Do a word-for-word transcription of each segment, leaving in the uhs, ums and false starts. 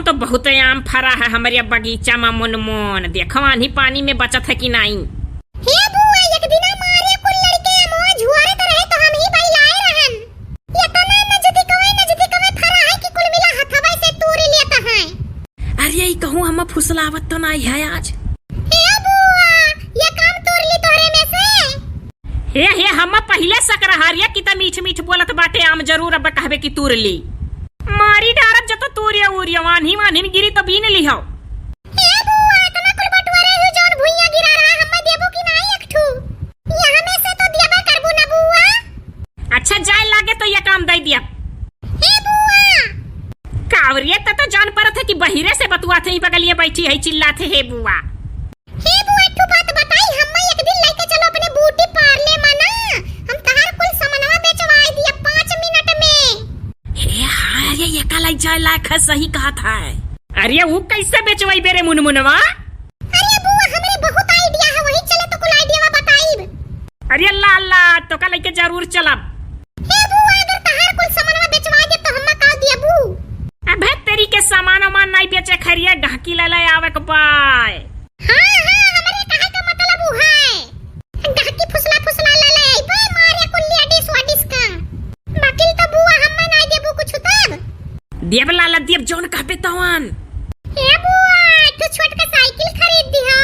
तो बहुत आम फरा है हमरे बगीचा मा मुनमुन, देखो आन्ही पानी में बचत है कि नाई। हे बुआ, एक दिना मारे कुल लड़के अमवा झुआरे त रहे तो हम ही बइलाए रहन। एतना नजदीकवे नजदीकवे फरा है कि कुल मिला हथवे से तूर लेत है। अरे ई कहूँ हम फुसलावत तो नाई है आज। हे बुआ, ये काम तूर ली तोहरे में से। हे, हे, हम पहिले सक रहा रे कि त मीठ मीठ बोलत बाटे, आम जरूर अब कहबे कि तूर ली। मारी डारत जतो तूरिया उरिया, वान्ही वान्ही में गिरी तो बीन लिहो। हे बुआ, एतना कुल बटुआ रहे हो, जौन भुइयां गिरा रहा, हम्मे देबू कि नाई एक ठू? यहाँ में से तो देबे करबू ना बुआ। अच्छा, जाए लागे तो ये काम दे दिया। हे बुआ। कावरिया त तो जान परत है कि बहिरे से बतुआ थे, ही बगलिए बैठी है, चिल्लात है, हे बुआ। हे बुआ, एक ठो बात बताई, हम्मा एक दिन लइके चलो अपने ब्यूटी पार्लर मा ना, हम तहार कुल सामानवा बेचवाई दिया पाँच मिनट में। हे हाँ, अरे ये का लइ जाए लायक है, सही कहत है। अरे ऊ कैसे बेचवाई बे रे मुनमुनवा? अरे बुआ, हमरे बहुत आइडिया है, वही चले तो कुल आइडियावा बताइब। अरे ला ला, तो का लइके जरूर चलब। हे बुआ, अगर तहार कुल सामानवा बेचवा दे तो हम्मा का देबू? अबे तेरी के सामान वामान नाई बेचे खरिया, गहकी ले ले आवे के पाए। हाँ, हाँ, हमरे कहे के मतलब उ है। गहकी फुसला फुसला ले ले आइबे, मारे कुल लेडीज वाडीज का। बाकिल तो बुआ हम्मे नाई देबू कुछ तब। देब लाला देब, जौन कहबे तवन। हे बुआ, एक ठो छोटका साइकिल खरीद दिहो।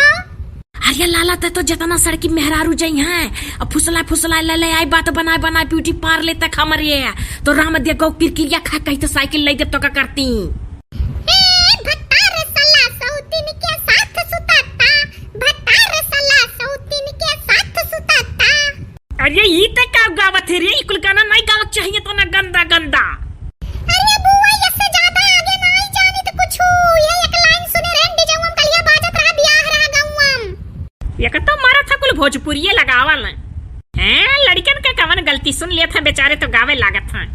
अरे लाला, ते तो जितना सड़की मेहरारू जइहैं, अब फुसला फुसला ले ले आई, बात बनाए बनाए ब्यूटी पार्लर तक हमरे। तो राम दे गौ किरकिरिया खा कही तो साइकिल ले देब तो का करती। ए, भतार साला सौतीन के साथ सुताता, भतार साला सौतीन के साथ सुताता। अरे ई ते का गावत है रे? ई कुल गाना नाई गावक चाहिए तो ना गंदा गंदा। अरे बुआ, इससे ज्यादा आगे नाई जानी तो कुछ। ये एक लाइन सुने रहे, डीजे में कलिया बाजत रहा, बियाह रहा गाँव में। ये का तो मारा था कुल भोजपुरिये लगावल। हैं, लड़कन के कवन गलती, सुन लेत हैं बेचारे तो गावे लागत हैं।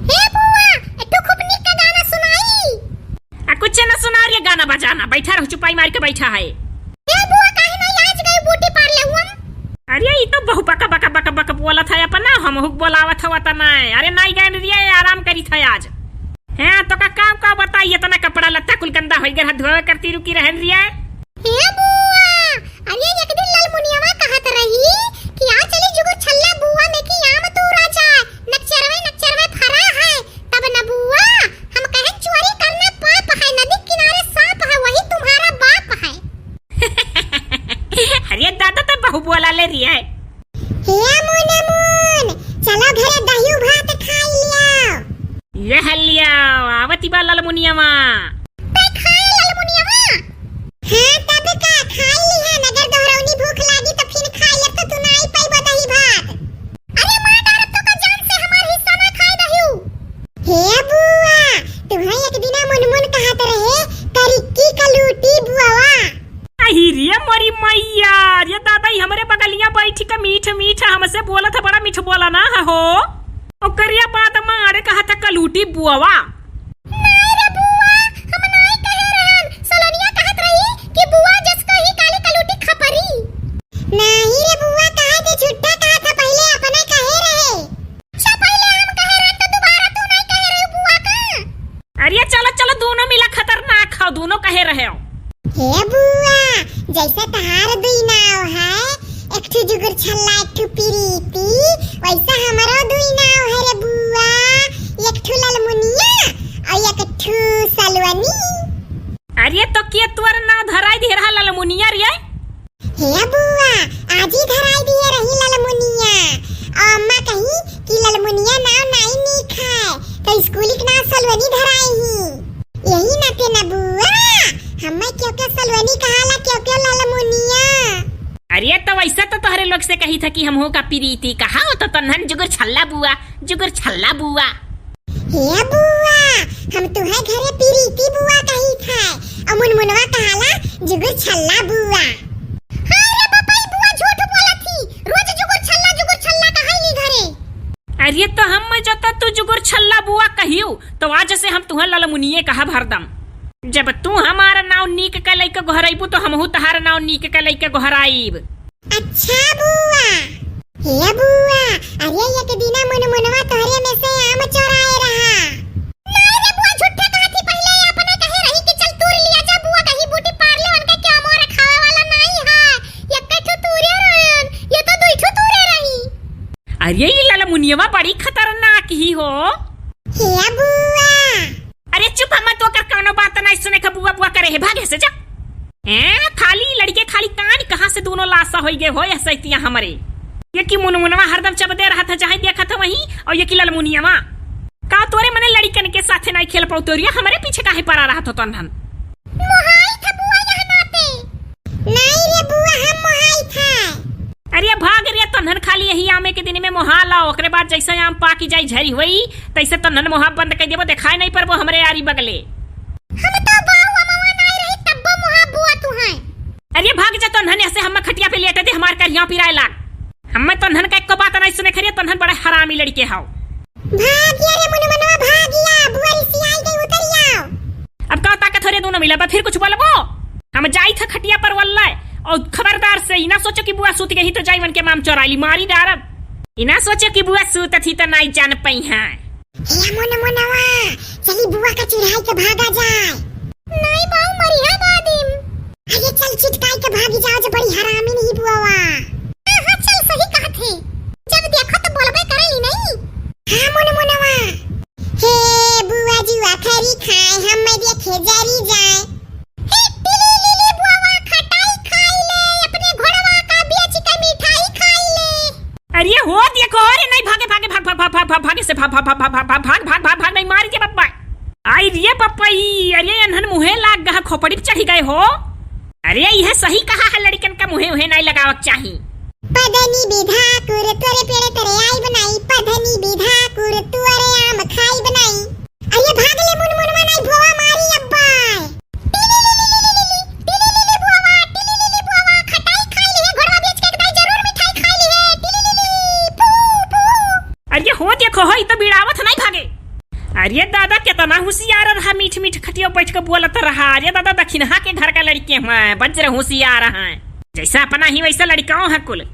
हे बुआ, एक ठो खूब निक का गाना सुनाई। आ, कुछ न सुना रे गाना बजाना, बैठा रहो, चुपाई मार के बैठा है। ए बुआ, काहे नहीं आज गए ब्यूटी पार्लर हुआ? अरे, ई तो बहु बक, बक, बक, बक बोलत है अपना, हमहू के बोलावत हवा त नहीं। अरे, नहीं गए रे, आराम करी था आज। हैं, तो का काम का बताई, इतना कपड़ा लत्ता कुल गंदा होई गए, हाथ धोवे करती रुकी रहन रिया। हे बुआ, अरे, एक दिन ललमुनियवा कहत रही कि आ चली जुगुर छल्ला बुआ में कि आम तूरा जाए, नक्चरवे, नक्चरवे फरा है। तब न बुआ, हम कहे चोरी करना पाप है, नदी किनारे सांप है, वही तुम्हारा बाप है। अरे दादा, तो बहु बोला ले रही है। हे मुन मुन, चलो घरे दही भात खाई लिया। ये हलिया, आवती बा ललमुनियवा। ते खाए ललमुनियवा? हाँ, तब का, खाई लिहन, अगर दोहरौनी भूख लागी त फिर खाई, अब तो तू नाई पइबा दही भात। अरे मार डारब तो का जान से हमार हिस्सा ना खाए दहिउ। हे बुआ, तुहे एक दिना मुनमुन कहत रहे, करिक्की कलूटी बुआवा। अही रे मोरी मैया, ये दादा ही हमरे बगलिया बैठ के मीठ मीठ हमसे बोलत है, बड़ा मीठ बोला ना है हो। ओकरिया बात मारे कहत है कलूटी बुआवा। नाई रे बुआ, हम नाई कहे रहन। सलोनिया कहत रही कि बुआ जस कही काली कलूटी खपरी। नाई रे बुआ, कहे जे झूठा कहत ह, पहिले अपने कहे रहे। अच्छा, पहिले हम कहे रहन त दोबारा तू नाई कहे रहे बुआ का? अरे चलो, चलो, दोनों मिला खतरनाक हो, दोनों कहे रहे हो। हे बुआ, जैसे तहार दुई नाव है, एक ठो जुगुर छल्ला, एक ठो प्रीति, वैसा हमरो दुई नाव है रे बुआ, एक ठो ललमुनिया और एक ठो सलवनी। अरे तो के तोर नाव धराई दे रहा ललमुनिया रे? हे बुआ, आज ही धराई दिए रही ललमुनिया। अम्मा कही कि ललमुनिया नाव नाई नीक है, तो स्कूल के नाव सलवनी धराई ही। यही नाते न बुआ, हमें क्यों क्यों सलवनी कहाला, क्यों क्यों ललमुनिया। अरे तो वैसे तो तोहरे लोग से कही था कि हमहू का प्रीति कहा हो, तो तन्हन जुगुर छल्ला बुआ, जुगुर छल्ला बुआ। हे बुआ, हम तुहे घरे प्रीति बुआ कही था, और मुनमुनवा कहाला जुगुर छल्ला बुआ। हाय रे बपई, बुआ झूठ बोलत ही, रोज जुगुर छल्ला, जुगुर छल्ला कहाई नी घरे। अरे तो हम जब तू जुगुर छल्ला बुआ कहियो, तो आज से हम तुहे ललमुनिये कहब हरदम। जब तू हमार नाव नीक के लइके गोहराइबू, तो हमहू तहार नाव नीक के लइके गोहराइब। अच्छा बुआ। हे बुआ, अरे एक दिना मुनमुनवा तोहरे में से आम चोराए रहा। नाई रे बुआ, झूठे कहत ही, पहिले अपने कहे रही कि अरे, ई ललमुनियवा बड़ी खतरनाक ही हो। हे बुआ। अरे चुप, हम तो ओकर कौनो बात नहीं सुने के बुआ बुआ करे है, भागे से जा। हैं, खाली लड़के खाली कान कहाँ से दोनों लाशा होई गए हो, यह सैतिया हमरे। ये कि मुनमुनवा हरदम चबदे रहत है, जहाँ देखत है वहीं, और ये कि ललमुनियवा। का तोरे मने लड़िकन के साथे नहीं खेल पाऊ तोरिया, हमरे पीछे काहे पड़ा रहत हो तन्हन? मोहाई था बुआ यह नाते। नहीं रे बुआ, हम मोहाई था। अरे भाग रे तन्हन, खाली यही आमे के दिन में मोहा लाओ, ओकरे बाद जैसे आम पाकी जाई झरी होई, तैसे तन्हन मोहा बंद कर देबो, दिखाई नहीं पड़बो हमरे आरी बगले। हम तो बाऊ अमवा नाई रही, तब्बो मोहा बुआ तू है। अरे भाग जा तन्हन, ऐसे हम खटिया पे लेटे दे, हमार करिया पिराए लाग। हमें तन्हन का एको बात नहीं सुने खरिया, तन्हन बड़ा हरामी लड़के हाव। भागिया रे मुनमुनवा भागिया, बुआ रिसियाई गई, उतरियाओ। अब का ताकत हो रे दोनों मिला, बा फिर कुछ बोलबो? हम जाई था खटिया पर वल्ला, और खबरदार से ई ना सोचो कि बुआ सूत गई तो जाई मन के माम चोराई ली, मारी डारब। ई ना सोचो कि बुआ सूत थी तो नाई जान पई है। हे मुनमुनवा, चली बुआ का चिढ़ाई के भागा जाए। नहीं बाऊ, मरिहा बादिम। अरे चल छिटकाई के भागी जाओ, जो बड़ी हरामी नहीं बुआवा। हाँ, हाँ, चल सही कहत है। जब देखो तो बोलबे करेली नहीं। हाँ मुनमुनवा। हे बुआ जुआ खरी खाए, हम मैं देखे जरी जाए। हे टिली लिली बुआवा खटाई खाई ले, अपने घोड़वा का बेच के मिठाई खाई ले। अरे हो देखो, अरे नहीं, भागे, भागे, भाग, भाग, भाग, भाग, भाग, भागे से भाग, भाग, भाग, नहीं मारी के पप्पा। आई रे पप्पा, ई, अरे एनहन मुहे लाग गहा, खोपड़ी पे चढ़ी गए हो। अरे यह सही कहा है, लड़कन का मुहे उहे नहीं लगावक चाही। पधनी बिधा कुर तोरे पेड़े तरे आई बनाई, पधनी बिधा कुर तोरे आम खाई बनाई। अरे भाग ले मुनमुनवा, नहीं भोवा मारी अब्बा। टिली लिली लिली लिली, टिली लिली बुआवा, टिली लिली बुआवा, खटाई खाई ली है, घोड़वा बेच के एक दाई जरूर मिठाई खाई ली है, टिली लिली, फू, फू। अरे हो देखो हो, ई तो बिड़ावत नहीं भागे। अरे दादा, कितना होशियार रहा, मीठ मीठ खटिया बैठ के बोलत रहा। अरे दादा, दखिनहा के घर का लड़के हैं, बज्र होशियार हैं, जैसा अपना ही वैसा लड़काओ है कुल।